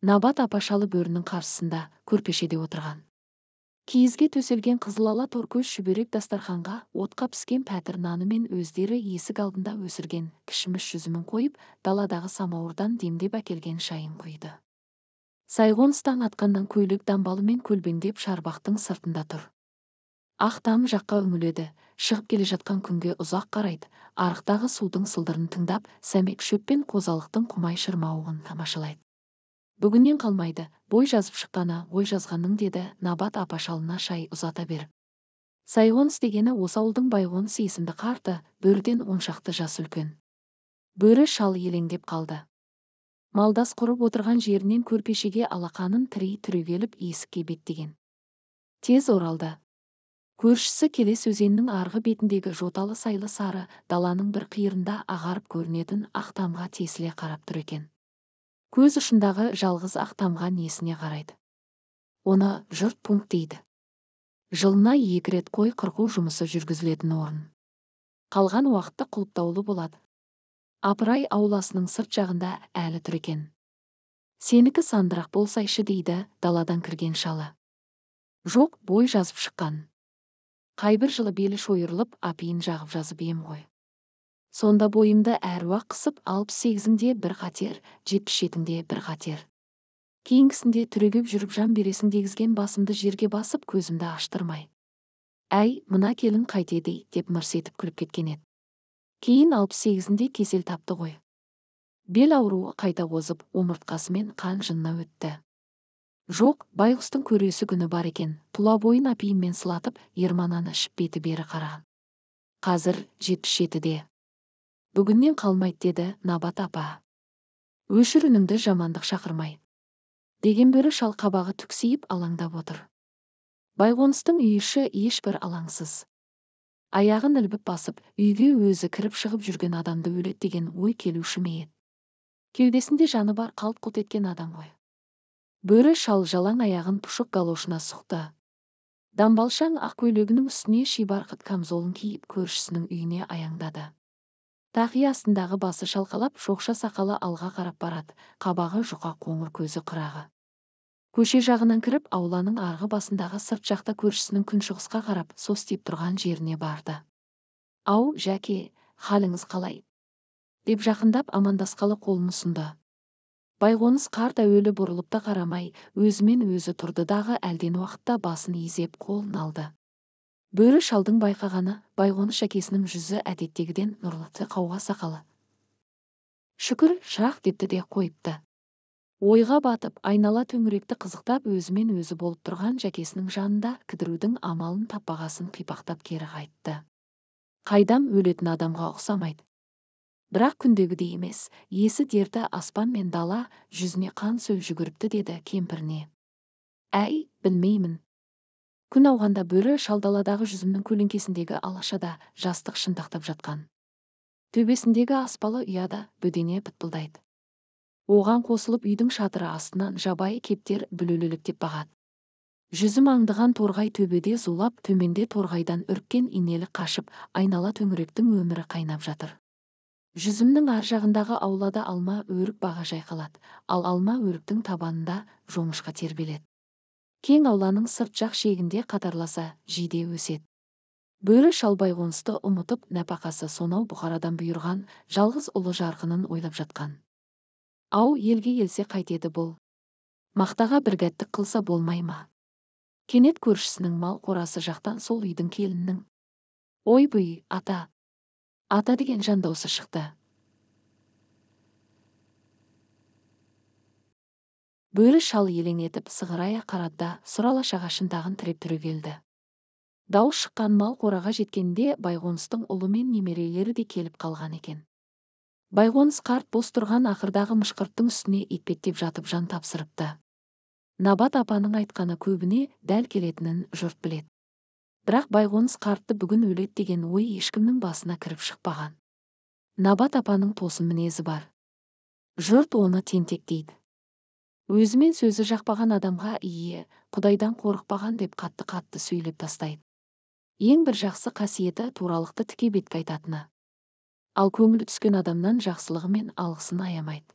Набат апа шалы Бөрінің қарсысында көрпешеде отырған. Киізге төселген қызылала торкөз шүберек дастарханға отқа піскен пәтір наны мен өздері есік алдында өсірген кішіміш жүзімін қойып, даладағы самауырдан демдеп әкелген шайын құйды. Сайғоныс таң атқаннан көйлек дамбалымен көлбеңдеп шарбақтың сыртында тұр. Ақ там жаққа үңіледі, шығып келе жатқан күнге ұзақ қарайды, арықтағы судың сылдырын тыңдап, сәмек шөп пен қозалықтың құмай шырмауығын тамашалайды. Бүгіннен қалмайды, бой жазып шыққаны ой жазғанның, деді Набат апа шалына шай ұзата беріп. Сайғоныс дегені осы ауылдың Байғоныс есімді қарты, Бөріден 10 шақты жас үлкен. Бөрі шал елеңдеп қалды. Малдас құрып отырған жерінен көрпешеге алақанын тірей түрегеліп есікке беттеген. Тез оралды. Көршісі Келес өзенінің арғы бетіндегі жоталы сайлы сары даланың бір қиырында ағарып көрінетін ақ тамға тесіле қарап тұр екен. Көз ұшындағы жалғыз ақ тамға несіне қарайды? Оны жұрт пункт дейді. Жылына екі рет қой қырқу жұмысы жүргізілетін орын. Қалған уақытта құлыптаулы болады. Апырай, ауласының сырт жағында әлі тұр екен. Сенікі сандырақ болсайшы, дейді даладан кірген шалы. Жоқ, бой жазып шыққан. Қайбір жылы белі шойырылып, апиын жағып жазып ем ғой. Сонда бойымды әруақ қысып, 68-іңде бір қатер, 77-іңде бір қатер. Кейінгісінде түрегеп жүріп жан бересің дегізген, басымды жерге басып, көзімді аштырмай. Әй, мына келін қайтеді, деп мырс етіп күліп кеткен еді. Кейін 68-інде кесел тапты ғой. Бел ауруы қайта қозып, омыртқасымен қан жынына өтті. Жоқ, байғұстың көресі күні бар екен, тұла бойын апиынмен сылатып, Ермананы ішіп беті бері қараған. Қазір 77-де. Бүгіннен қалмайды, деді Набат апа. Өшір үніңді, жамандық шақырмай. Деген Бөрі шал қабағы түксиіп алаңдап отыр. Байғоныстың үй іші ешбір алаңсыз. Аяғын ілбіп басып, үйге өзі кіріп шығып жүрген адамды өледі деген ой келуші ме еді? Кеудесінде жаны бар қалт-құлт еткен адам ғой. Бөрі шал жалаң аяғын пұшық галошына сұқты. Дамбалшаң ақ көйлегінің үстіне шибарқыт камзолын киіп, көршісінің үйіне аяңдады. Тақия астындағы басы шалқалап, шоқша сақалы алға қарап барады, қабағы жұқа, қоңыр көзі қырағы. Көше жағынан кіріп, ауланың арғы басындағы сырт жақта көршісінің күншығысқа қарап, состиып тұрған жеріне барды. Ау, Жәке, халіңіз қалай? Деп жақындап амандасқалы қолын ұсынды. Байғоныс қарт әуелі бұрылып та қарамай, өзімен өзі тұрды дағы, әлден уақытта басын изеп қолын алды. Бөрі шалдың байқағаны, Байғоныс әкесінің жүзі әдеттегіден нұрлы, қауға сақалы. Шүкір, шырақ, депті де қойыпты. Ойға батып, айнала төңіректі қызықтап, өзімен өзі болып тұрған жәкесінің жанында кідірудің амалын таппағасын қипақтап кері қайтты. Қайдам, өлетін адамға ұқсамайды. Бірақ күндегідей емес, есі дерті аспан мен дала, жүзіне қан сөл жүгіріпті, деді кемпіріне. Әй, білмеймін. Күн ауғанда Бөрі шал даладағы жүзімнің көлеңкесіндегі алашада жастық шынтақтап жатқан. Төбесіндегі аспалы ұяда бөдене бытпылдайды. Оған қосылып үйдің шатыры астынан жабайы кептер бүлөлектеп бағады. Жүзім аңдыған торғай төбеде зулап, төменде торғайдан үріккен инелік қашып, айнала төңіректің өмірі қайнап жатыр. Жүзімнің ар жағындағы аулада алма өрік бағы жайқалады, ал алма өріктің табанында жоңышқа тербеледі. Кең ауланың сырт жақ шегінде қатарласа жиде өседі. Бөрі шал Байғонысты ұмытып, нәпақасы сонау Бұхарадан бұйырған жалғыз ұлы Жарқынын ойлап жатқан. Ау, елге келсе қайтеді бұл? Мақтаға бір гәттік қылса болмай ма? Кенет көршісінің мал қорасы жақтан сол үйдің келінінің: «Ойбүй, ата, ата!» деген жан даусы шықты. Бөрі шал елең етіп сығырая қарады да, сұр алашаға шынтағын тіреп түрегелді. Дауыс шыққан мал қораға жеткенде Байғоныстың ұлы мен немерелері де келіп қалған екен. Байғоныс қарт бос тұрған ақырдағы мышқырттың үстіне етпеттеп жатып жан тапсырыпты. Набат апаның айтқаны көбіне дәл келетінін жұрт біледі. Бірақ Байғоныс қартты бүгін өледі деген ой ешкімнің басына кіріп шықпаған. Набат апаның тосын мінезі бар. Жұрт оны тентек дейді. Өзімен сөзі жақпаған адамға ие, Құдайдан қорықпаған деп қатты-қатты сөйлеп тастайды. Ең бір жақсы қасиеті туралықты тіке бетке айтатыны. Ал көңілі түскен адамнан жақсылығы мен алғысын аямайды.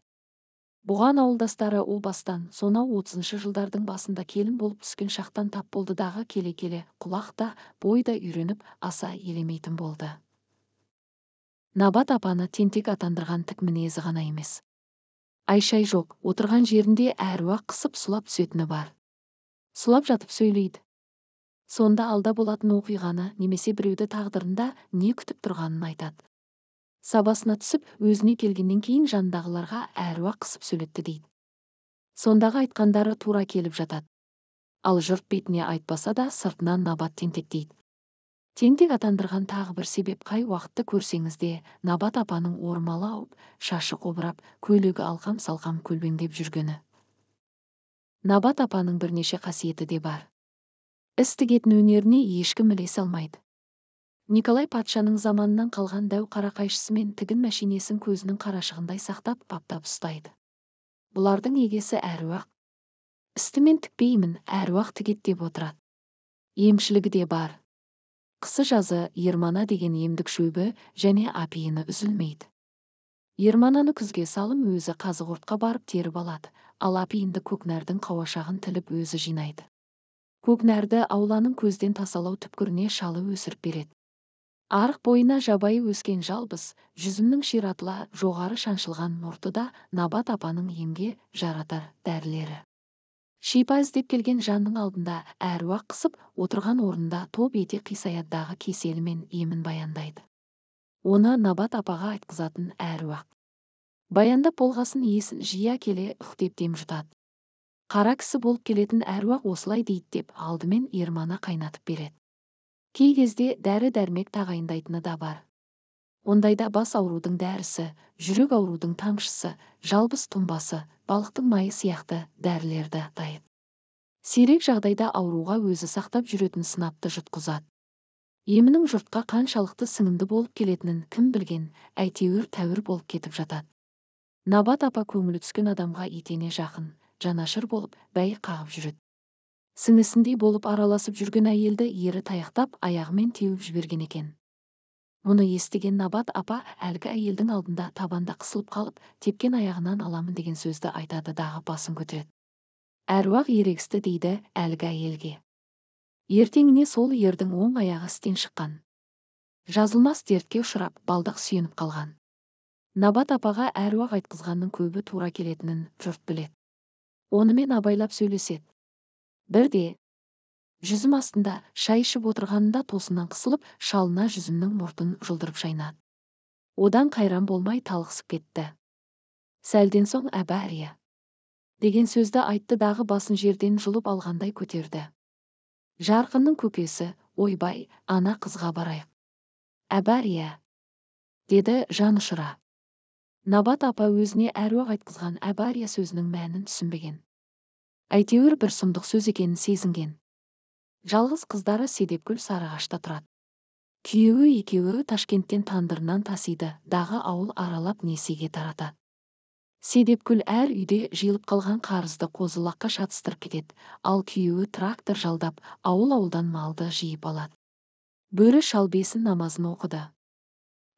Бұған ауылдастары о бастан, сонау 30-шы жылдардың басында келін болып түскен шақтан тап болды дағы келе-келе құлақ та, бой да үйреніп, аса елемейтін болды. Набат апаны тентек атандырған тік мінезі ғана емес. Ай-шай жоқ, отырған жерінде әруақ қысып сұлап түсетіні бар. Сұлап жатып сөйлейді. Сонда алда болатын оқиғаны немесе біреуді тағдырында не күтіп тұрғанын айтады. Сабасына түсіп, өзіне келгеннен кейін жанындағыларға әруақ қысып сөйлетті дейді. Сондағы айтқандары тура келіп жатады. Ал жұрт бетіне айтпаса да сыртынан Набат тентек дейді. Тентек атандырған тағы бір себеп қай уақытты көрсеңіз де Набат апаның ормалы ауып, шашы қобырап, көйлегі алқам-салқам көлбеңдеп жүргені. Набат апаның бірнеше қасиеті де бар. Іс тігетін өнеріне ешкім ілесе алмайды. Николай патшаның заманынан қалған дәу қара қайшысымен тігін мәшинесін көзінің қарашығындай сақтап, баптап ұстайды. Бұлардың егесі әруақ. Істі мен тікпеймін, әруақ тігет деп отырады. Емшілігі де бар. Қысы жазы ермана деген емдік шөбі және апиыны үзілмейді. Ермананы күзге салым өзі Қазығұртқа барып теріп алады, ал апиынды көкнәрдің қауашағын тіліп өзі жинайды. Көкнәрді ауланың көзден тасалау түпкіріне шалы өсіріп береді. Арық бойына жабайы өскен жалбыз, жүзімнің ширатыла жоғары шаншылған мұрты да Набат апаның емге жаратар дәрілері. Шипа іздеп келген жанның алдында әруақ қысып, отырған орнында топ ете қисаядағы кеселі мен емін баяндайды. Оны Набат апаға айтқызатын әруақ. Баяндап болғасын есін жия келе үхтеп дем жұтады. Қара кісі болып келетін әруақ осылай дейді деп алдымен ермана қайнатып береді. Кей кезде дәрі-дәрмек тағайындайтыны да бар. Ондайда бас аурудың дәрісі, жүрек аурудың тамшысы, жалбыз тұнбасы, балықтың майы сияқты дәрілерді атайды. Сирек жағдайда ауруға өзі сақтап жүретін сынапты жұтқызады. Емінің жұртқа қаншалықты сіңімді болып келетінін кім білген, әйтеуір тәуір болып кетіп жатады. Набат апа көңілі түскен адамға етене жақын, жанашыр болып, бәйек қағып жүреді. Сіңлісіндей болып араласып жүрген әйелді ері таяқтап, аяғымен теуіп жіберген екен. Мұны естіген Набат апа әлгі әйелдің алдында табанда қысылып қалып, тепкен аяғынан аламын деген сөзді айтады дағы басын көтереді. Әруақ ерегісті дейді әлгі әйелге. Ертеңіне сол ердің оң аяғы істен шыққан. Жазылмас дертке ұшырап, балдақ сүйеніп қалған. Набат апаға әруақ айтқызғанның көбі тура келетінін жұрт біледі. Онымен абайлап сөйлеседі. Бірде жүзім астында шай ішіп отырғанында тосыннан қысылып, шалына жүзімнің мұртын жұлдырып шайнады. Одан қайран болмай талықсып кетті. Сәлден соң әбәрия деген сөзді айтты дағы басын жерден жұлып алғандай көтерді. Жарқынның көкесі, ойбай, ана қызға барайық. Әбәрия, деді жан ұшыра. Набат апа өзіне әруақ айтқызған әбәрия сөзінің мәнін түсінбеген. Әйтеуір бір сұмдық сөз екенін сезінген. Жалғыз қыздары Седепгүл Сарыағашта тұрады. Күйеуі екеуі Ташкенттен тандырынан тасиды, дағы ауыл аралап несиеге таратады. Седепгүл әр үйде жиылып қалған қарызды қозы-лаққа шатыстырып кетеді, ал күйеуі трактор жалдап, ауыл-ауылдан малды жиып алады. Бөрі шал бесін намазын оқыды.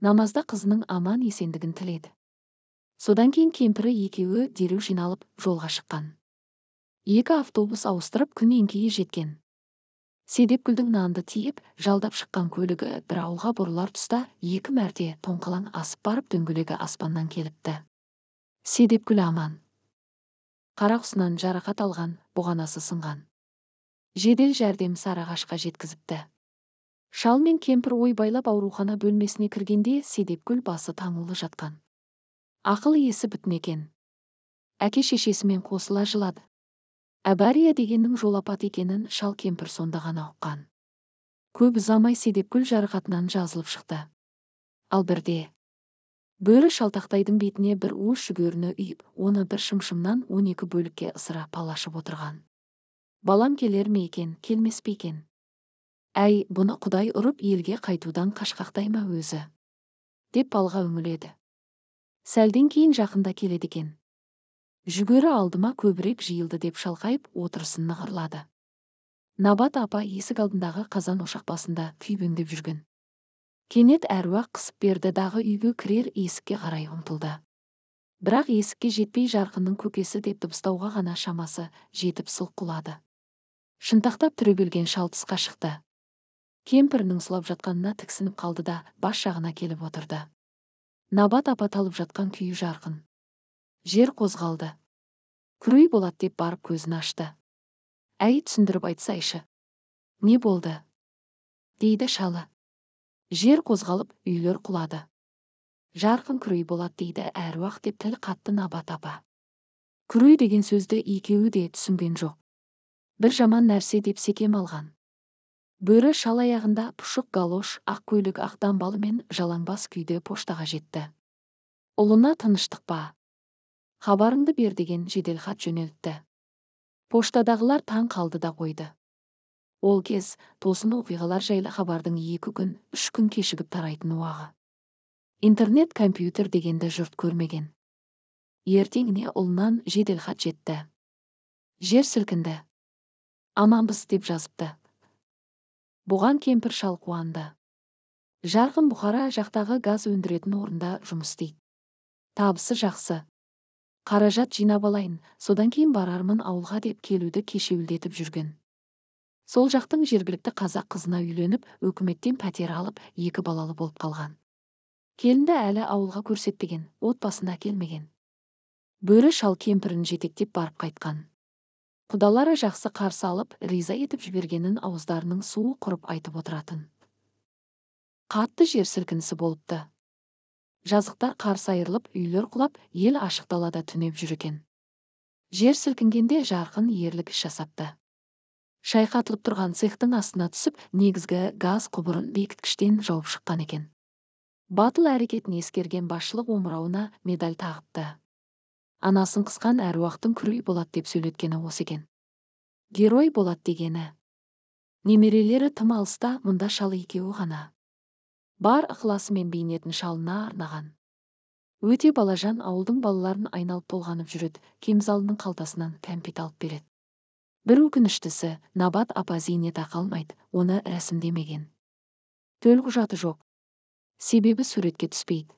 Намазда қызының аман есендігін тіледі. Содан кейін кемпірі екеуі дереу жиналып жолға шыққан. Екі автобус ауыстырып күн еңкейе жеткен. Седепгүлдің нанды тиіп, жалдап шыққан көлігі бір ауылға бұрылар тұста екі мәрте тоңқалаң асып барып дөңгелегі аспаннан келіпті. Седепгүл аман. Қарақұсынан жарақат алған, бұғанасы сынған. Жедел жәрдем Сарыағашқа жеткізіпті. Шал мен кемпір ойбайлап аурухана бөлмесіне кіргенде Седепгүл басы таңулы жатқан. Ақыл есі бүтін екен. Әке шешесімен қосыла жылады. Әбәрия дегеннің жол апаты екенін шал кемпір сонда ғана ұққан. Көп ұзамай Седепгүл жарақатынан жазылып шықты. Ал бірде бөрі шалтақтайдың бетіне бір уыс жүгеріні үйіп, оны бір шымшымнан 12 бөлікке ысыра палашып отырған. Балам келер ме екен, келмес пе екен? Әй, бұны Құдай ұрып елге қайтудан қашқақтай ма өзі? Деп балға үңіледі. Сәлден кейін жақында келеді екен. Жүгері алдыма көбірек жиылды деп шалқайып, отырысын нығырлады. Набат апа есік алдындағы қазан ошақ басында күйбеңдеп жүрген. Кенет әруақ қысып берді дағы үйге кірер есікке қарай ұмтылды. Бірақ есікке жетпей Жарқынның көкесі деп дыбыстауға ғана шамасы жетіп сылқ құлады. Шынтақтап түрегелген шал тысқа шықты. Кемпірінің сұлап жатқанына тіксініп қалды да бас жағына келіп отырды. Набат апа талып жатқан күйі Жарқын. Жер қозғалды. Күрей болады деп барып көзін ашты. Әй, түсіндіріп айтсайшы. Не болды? Дейді шалы. Жер қозғалып, үйлер құлады. Жарқын күрей болады дейді әруақ деп тіл қатты Набат апа. Күрей деген сөзді екеуі де түсінген жоқ. Бір жаман нәрсе деп секем алған. Бөрі шал аяғында пұшық галош, ақ көйлек, ақ дамбалымен жалаңбас күйде поштаға жетті. Ұлына тыныштық па? Хабарыңды бер деген жеделхат жөнелтті. Поштадағылар таң қалды да қойды. Ол кез тосын оқиғалар жайлы хабардың 2 күн, 3 күн кешігіп тарайтын уағы. Интернет, компьютер дегенді жұрт көрмеген. Ертеңіне ұлынан жеделхат жетті. Жер сілкінді. Аманбыз деп жазыпты. Бұған кемпір шал қуанды. Жарқын Бұхара жақтағы газ өндіретін орында жұмыс істейді. Табысы жақсы. Қаражат жинап алайын, содан кейін барармын ауылға деп келуді кешеуілдетіп жүрген. Сол жақтың жергілікті қазақ қызына үйленіп, өкіметтен пәтер алып, 2 балалы болып қалған. Келінді әлі ауылға көрсетпеген, отбасына келмеген. Бөрі шал кемпірін жетектеп барып қайтқан. Құдалары жақсы қарсы алып, риза етіп жібергенін ауыздарының суы құрып айтып отыратын. Қатты жер сілкінісі болыпты. Жазықтар қарсы айырылып, үйлер құлап, ел ашық далада түнеп жүр екен. Жер сілкінгенде Жарқын ерлік іс жасапты. Шайқатылып тұрған цехтың астына түсіп, негізгі газ құбырын бекіткіштен жауып шыққан екен. Батыл әрекетін ескерген басшылық омырауына медаль тағыпты. Анасын қысқан әруақтың күрей болады деп сөйлеткені осы екен. Герой болады дегені. Немерелері тым алыста, мұнда шал екеуі ғана. Бар ықыласымен бейнетін шалына арнаған. Өте балажан ауылдың балаларын айналып толғанып жүреді, кемзалының қалтасынан кәмпит алып береді. Бір өкініштісі, Набат апа зейнетақы алмайды, оны рәсімдемеген. Төлқұжаты жоқ. Себебі суретке түспейді.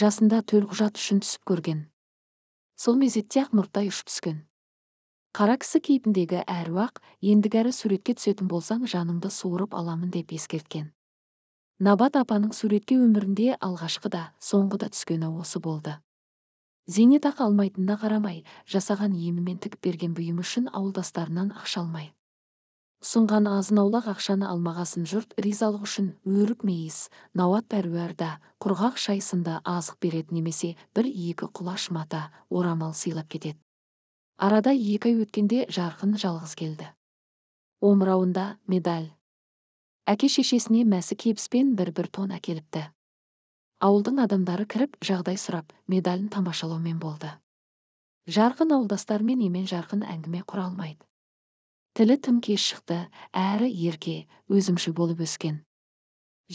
Жасында төлқұжат үшін түсіп көрген. Сол мезетте-ақ мұрттай ұшып түскен. Қара кісі кейпіндегі әруақ, ендігәрі суретке түсетін болсаң, жаныңды суырып аламын деп ескерткен. Набат апаның суретке өмірінде алғашқы да, соңғы да түскені осы болды. Зейнетақы алмайтынына қарамай, жасаған емімен тігіп берген бұйымы үшін ауылдастарынан ақша алмай. Ұсынған азын-аулақ ақшаны алмағасын жұрт ризалық үшін өрік мейіз, науат пәруарда, құрғақ шай сынды азық береді немесе 1-2 құлаш мата, орамал сыйлап кетеді. Арада 2 ай өткенде Жарқын жалғыз келді. Омырауында медаль. Әке шешесіне мәсі кебіспен бір-бір тон әкеліпті. Ауылдың адамдары кіріп, жағдай сұрап, медалін тамашалаумен болды. Жарқын ауылдастарымен емен жарқын әңгіме құра алмайды. Тілі тым кеш шықты, әрі ерке, өзімшіл болып өскен.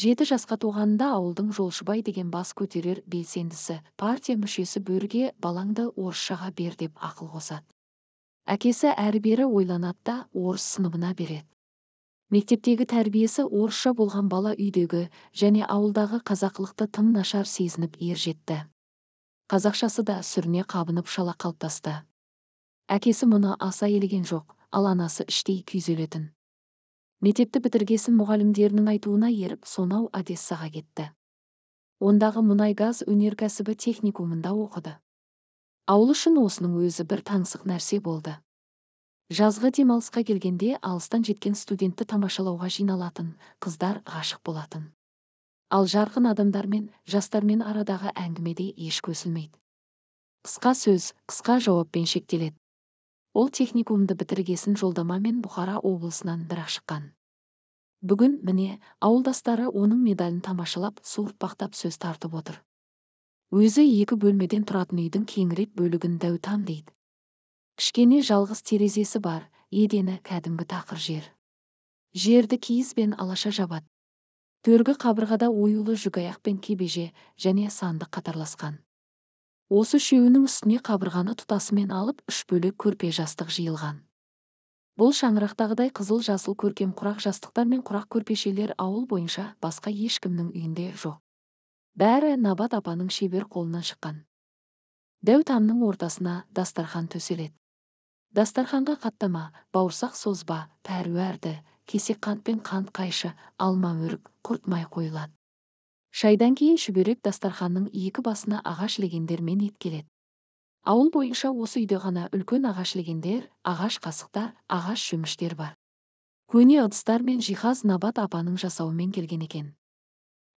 7 жасқа толғанында ауылдың Жолшыбай деген бас көтерер белсендісі, партия мүшесі Бөріге балаңды орысшаға бер деп ақыл қосады. Әкесі әрі-бері ойланады да орыс сыныбына береді. Мектептегі тәрбиесі орысша болған бала үйдегі және ауылдағы қазақылықты тым нашар сезініп ер жетті. Қазақшасы да сүріне қабынып шала қалыптасты. Әкесі мұны аса елеген жоқ, ал анасы іштей күйзелетін. Мектепті бітіргесін мұғалімдерінің айтуына еріп, сонау Одессаға кетті. Ондағы мұнай-газ өнеркәсібі техникумында оқыды. Ауыл үшін осының өзі бір таңсық нәрсе болды. Жазғы демалысқа келгенде алыстан жеткен студентті тамашалауға жиналатын, қыздар ғашық болатын. Ал жарқын адамдармен, жастармен арадағы әңгімеде еш көсілмейді. Қысқа сөз, қысқа жауаппен шектеледі. Ол техникумды бітіргесін жолдамамен Бұхара облысынан бірақ шыққан. Бүгін, міне, ауылдастары оның медалін тамашалап, суыртпақтап сөз тартып отыр. Өзі 2 бөлмеден тұратын үйдің кеңірек бөлігін дәу там дейді. Кішкене жалғыз терезесі бар, едені кәдімгі тақыр жер. Жерді киіз бен алаша жабады. Төргі қабырғада оюлы жүгаяқ пен кебеже және сандық қатарласқан. Осы үшеуінің үстіне қабырғаны тұтасымен алып, 3 бөлек көрпе жастық жиылған. Бұл шаңырақтағыдай қызыл-жасыл көркем құрақ жастықтар мен құрақ көрпешелер ауыл бойынша басқа ешкімнің үйінде жоқ. Бәрі Набат апаның шебер қолынан шыққан. Дәу тамның ортасына дастархан төселеді. Дастарханға қаттама, бауырсақ созба, пәруәрді, кесек қант пен қант қайшы, алма өрік, құрт май қойылады. Шайдан кейін шүберек дастарханның екі басына ағаш легендермен ет келеді. Ауыл бойынша осы үйде ғана үлкен ағаш легендер, ағаш қасықтар, ағаш шөміштер бар. Көне ыдыстар мен жиһаз Набат апаның жасауымен келген екен.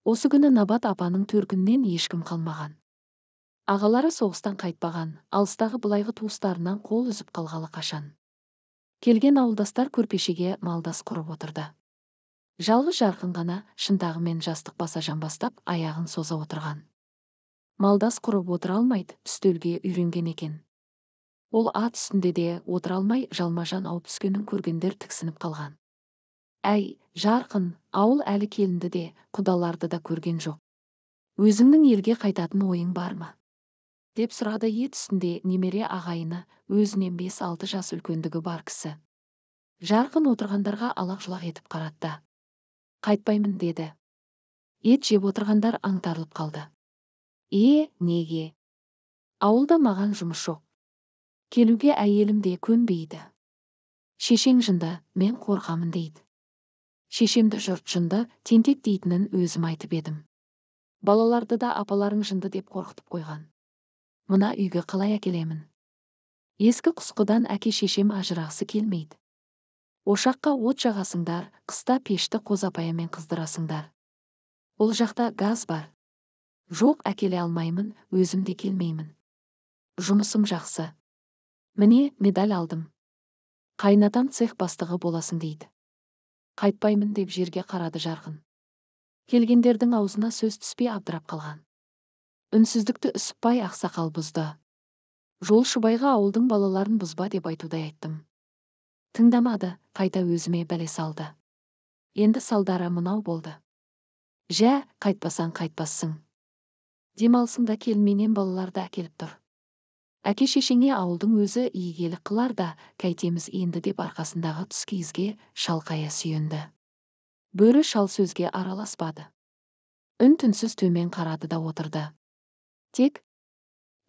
Осы күні Набат апаның төркінінен ешкім қалмаған. Ағалары соғыстан қайтпаған, алыстағы былайғы туыстарынан қол үзіп қалғалы қашан. Келген ауылдастар көрпешеге малдас құрып отырды. Жалғыз Жарқын ғана шынтағымен жастық баса жамбастап, аяғын соза отырған. Малдас құрып отыра алмайды, үстелге үйренген екен. Ол ат үстінде де отыра алмай жалма-жан ауып түскенін көргендер тіксініп қалған. Әй, Жарқын, ауыл әлі келінді де, құдаларды да көрген жоқ. Өзіңнің елге қайтатын ойың бар ма? Деп сұрады ет үстінде немере ағайыны, өзінен 5-6 жас үлкендігі бар кісі. Жарқын отырғандарға алақ-жұлақ етіп қарады. Қайтпаймын деді. Ет жеп отырғандар аңтарылып қалды. Е, неге? Ауылда маған жұмыс жоқ. Келуге әйелім де көнбейді. Шешең жынды, мен қорқамын дейді. Шешемді жұрт жынды, тентек дейтінін өзім айтып едім. Балаларды да апаларың жынды деп қорқытып қойған. Мына үйге қалай әкелемін? Ескі құсқыдан әке шешем ажырағысы келмейді. Ошаққа от жағасыңдар, қыста пешті қозапаямен қыздырасыңдар. Ол жақта газ бар. Жоқ, әкеле алмаймын, өзім де келмеймін. Жұмысым жақсы. Міне, медаль алдым. Қайнатам цех бастығы боласың дейді. Қайтпаймын деп жерге қарады Жарқын. Келгендердің аузына сөз түспей абдырап қалған. Үнсіздікті Үсіпбай ақсақал бұзды. Жолшыбайға ауылдың балаларын бұзба деп айтудай айттым. Тыңдамады, қайта өзіме бәле салды. Енді салдары мынау болды. Жә, қайтпасаң қайтпассың. Демалысыңда келменен балаларды әкеліп тұр. Әке шешеңе ауылдың өзі игелік қылар да, кәйтеміз енді деп арқасындағы тұскиізге шалқая сүйенді. Бөрі шал сөзге араласпады. Үн-түнсіз төмен қарады да отырды. Тек,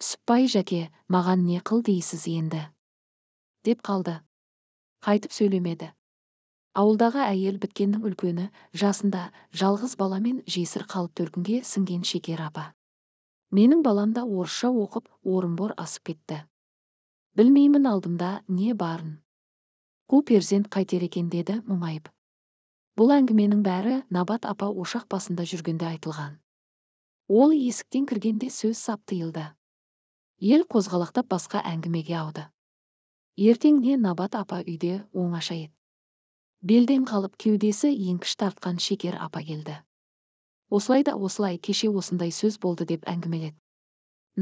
Үсіпбай жәке, маған не қыл дейсіз енді? Деп қалды. Қайтып сөйлемеді. Ауылдағы әйел біткеннің үлкені, жасында жалғыз баламен жесір қалып төркінге сіңген Шекер апа. Менің балам да орысша оқып, Орынбор асып кетті. Білмеймін алдымда не барын. Қу перзент қайтер екен деді мұңайып. Бұл әңгіменің бәрі Набат апа ошақ басында жүргенде айтылған. Ол есіктен кіргенде сөз сап тыйылды. Ел қозғалақтап басқа әңгімеге ауды. Ертеңіне Набат апа үйде оңаша еді. Белден қалып кеудесі еңкіш тартқан Шекер апа келді. Осылай да осылай кеше осындай сөз болды деп әңгімеледі.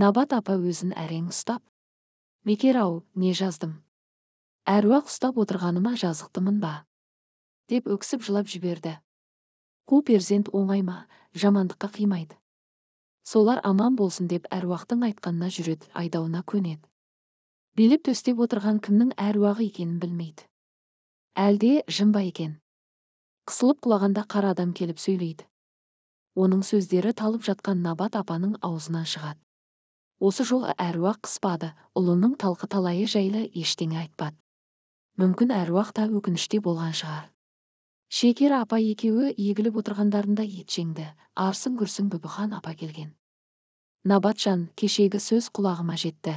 Набат апа өзін әрең ұстап. Мекер-ау, не жаздым? Әруақ ұстап отырғаныма жазықтымын ба? Деп өксіп жылап жіберді. Қу перзент оңай ма, жамандыққа қимайды. Солар аман болсын деп әруақтың айтқанына жүреді, айдауына көнеді. Билеп төстеп отырған кімнің әруағы екенін білмейді. Әлде жын ба екен? Қысылып құлағанда қара адам келіп сөйлейді. Оның сөздері талып жатқан Набат апаның аузынан шығады. Осы жолы әруақ қыспады, ұлының талқы талайы жайлы ештеңе айтпады. Мүмкін әруақ та өкініште болған шығар. Шекер апа екеуі егіліп отырғандарында ет жеңді, арсың-күрсің Бүбіхан апа келген. Набатжан, кешегі сөз құлағыма жетті.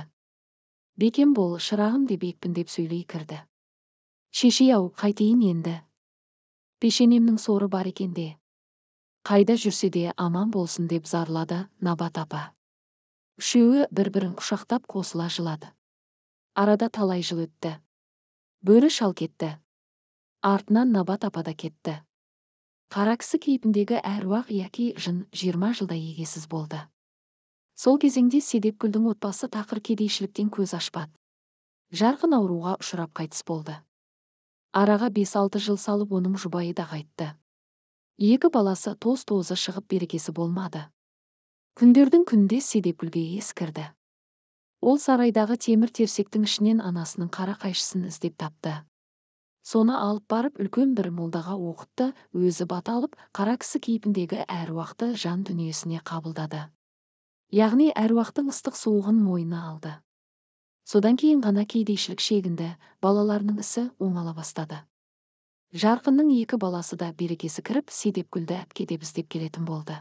Бекем бол, шырағым деп екпіндеп сөйлей кірді. Шешей-ау, қайтейін енді. Пешенемнің соры бар екен де. Қайда жүрсе де аман болсын деп зарлады Набат апа. Үшеуі бір-бірін құшақтап қосыла жылады. Арада талай жыл өтті. Бөрі шал кетті. Артынан Набат апа да кетті. Қара кісі кейпіндегі әруақ яки жын 20 жылдай егесіз болды. Сол кезеңде Седепгүлдің отбасы тақыр кедейшіліктен көз ашпады. Жарқын ауруға ұшырап қайтыс болды. Араға 5-6 жыл салып оның жұбайы да қайтты. Екі баласы тоз-тозы шығып берекесі болмады. Күндердің күнінде Седепгүлге ес кірді. Ол сарайдағы темір терсектің ішінен анасының қара қайшысын іздеп тапты. Соны алып барып үлкен бір молдаға оқытты, өзі бата алып, қара кісі кейпіндегі әруақты жан дүниесіне қабылдады. Яғни әруақтың ыстық-суығын мойнына алды. Содан кейін ғана кедейшілік шегінді, балаларының ісі оңала бастады. Жарқынның екі баласы да берекесі кіріп, Седепгүлді әпке деп іздеп келетін болды.